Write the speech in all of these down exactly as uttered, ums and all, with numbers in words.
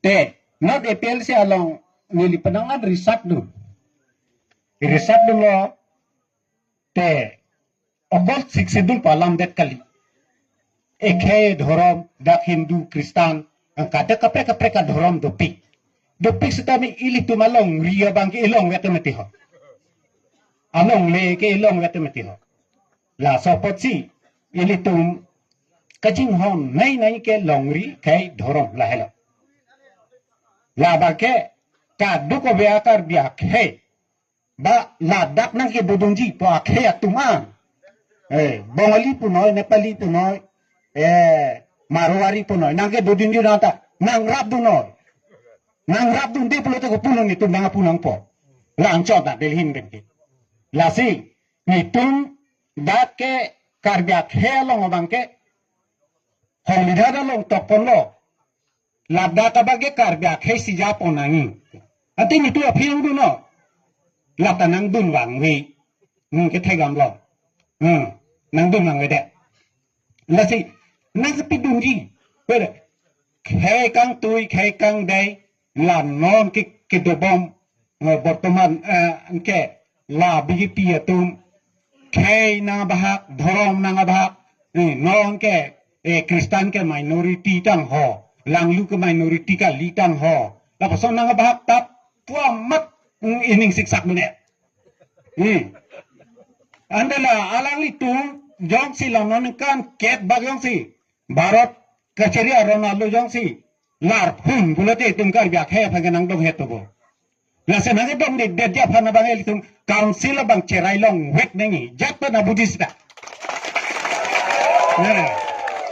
Te, not A P L C along neli penang an risat dun. Risat dunlo te okol Sixth Schedule pu alam det kali. Ekhei dhorom dak Hindu, Kristan, angka dak kaprek kaprek adhorom dopik. Dopik sitame ilitum alongri abang ke ilongvet mati ho. Alongle ke ilongvet mati ho. Laso apotsi ilitum kachinghon nei nei ke longri khei dhorom lahelo. Labang ke kaduk ove a Karbi akhei. Ba ladak nangkedodunji pu akhei atum an. Eh, Bongali punoi, Nepali punoi, eh, Marwari punoi, nangkedodunji nangta, nangrapdun noi. Nangrapdunde pulote kopulon itum nangpu nangpo. La anchot ta Delhi pen ke. Lasi, nelitum dak ke Karbi akhei along abang ke, Hongmidhan along tokponlo. Ladak abang ke Karbi akhei si japon nangji. Ante nelitum aphi nangdunlo. Lata nangdun vangve. Hmm, kethek damlo. Hmm, nangdun vangvedet. Lasi, nangkepidunji. Pede. Khei kangtui, khei kangdei, la non ke, kedobom, eh, bortoman, eh, anke, la B J P atum, khei nang abahak, dhorom nang abahak, eh, non ke, eh, Kristan ke minority tang ho, Langlu ke minority kali tang ho, lapuson nang abahak tap, pu amat, mm, ining siksak mene. Hmm. Ante la alanglitum, jongsi la non kan ket bak jongsi, Bharat kacheri aron alo jongsi, larphun pulote itum Karbi akhei aphan ke nangdonghet to bo. Lasi nangkedongdedet aphan abang ilitum council abang cherai longvet nangji, jat pen abudis ta. Nara,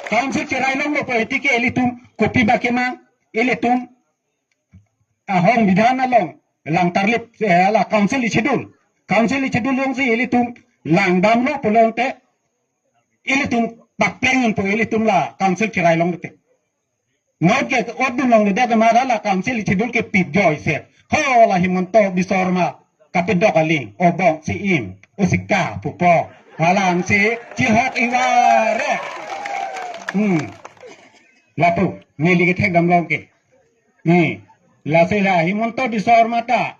council cherai longlo pu iti ke ilitum kopi ba kemang, ilitum ahongbidhan along, lang tarlip, eh, la council schedule. Council schedule alongsi ilitum langdamlo pulote, ilitum pakleng pu ilitum la council cherai longte. Not ke odun longledet ma la council schedule ke pit joy se. Ho la Himanta Biswa Sarma kapedo kali, obong si im, osika pupo. Halang si chihok iware. Hmm. Lapu, neli kethek damlo ke. Hmm. Lasi la Himanta Biswa Sarma ta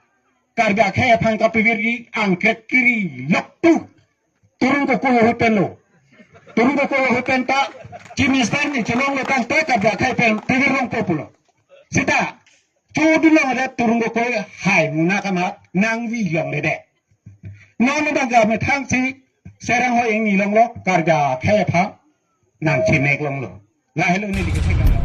Karbi akhei aphan kapevirji angkrek kiri loktu. Turun kokoi ahut penlo. Turun kokoi ahut pen ta Chief Minister ni chelonglo tangte Karbi akhei pen pevir longpo pulo. Sita, chodun longledet turun kokoi hai muna kamat nangvi longledet. Non abang ke amethang si Serang ho ingni longlo, Karbi akhei aphan nangchimek longlo. Lahelo neli kethek damlo.